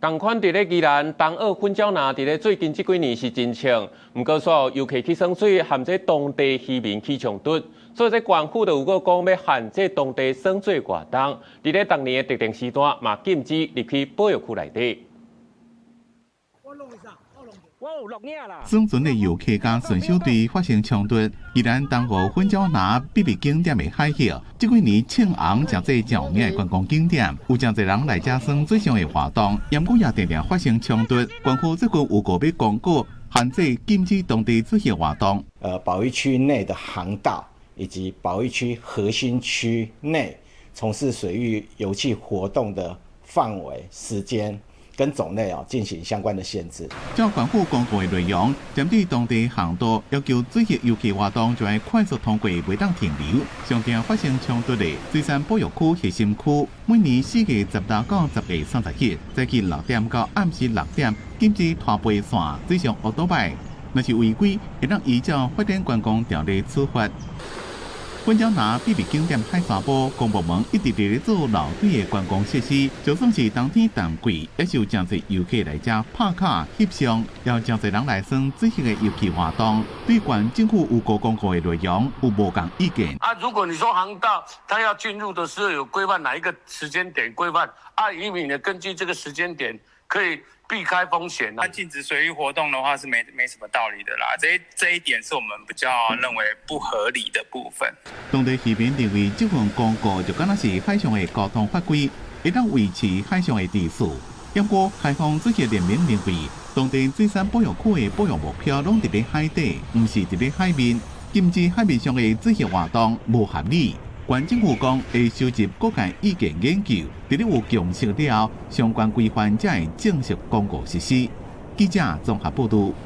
仝款佇咧宜蘭東澳粉鳥林，佇咧最近這幾年是真衝，毋過煞有遊客去耍水，和這當地漁民起衝突，所以這縣府就有閣講欲限制當地耍水活動，佇咧逐年的特定時段嘛禁止入去保育區內底。耍船的遊客佮船小隊發生衝突，宜蘭東澳粉鳥林必備景點的海域，這幾年衝紅誠濟著名的觀光景點，有誠濟人來遮耍水上的活動，毋過也定定發生衝突。縣府最近有閣欲公告限制禁止當地水上活動。保育區內的航道以及保育區核心區內從事水域遊憩活動的範圍、時間跟種類啊，進行相關的限制。照縣府公告的內容，針對當地航道要求水域遊憩活動就愛快速通過，袂當停留。上驚發生衝突的水杉保育區核心區，每年4月16到10月30日，早起6點到暗時6點，禁止拖背線水上歐多擺，若是違規，會當依照發展觀光條例處罰。粉鳥林必備景點海沙埔公部門一直佇咧做漏水的觀光設施，就算是冬天淡季，也是有誠濟遊客來遮拍卡翕相，也有誠濟人來耍水上的遊憩活動。對縣政府有閣公告的內容有無仝意見。啊，如果你說航道，它要進入的時候有規範哪一個時間點規範，啊，漁民呢根據這個時間點可以避開風險。那禁止水域活動的話是沒什麼道理的啦，這一點是我們比較認為不合理的部分。當地漁民認為這份公告就敢若是海上的交通法規，會當維持海上的秩序。不過開放水域聯盟認為，當地水杉保育區的保育目標攏佇咧海底，毋是佇咧海面，禁止海面上的水域活動無合理。縣政府講會收集各界意見研究，佇咧有共識了後，相關規範才會正式公告實施。記者綜合報導。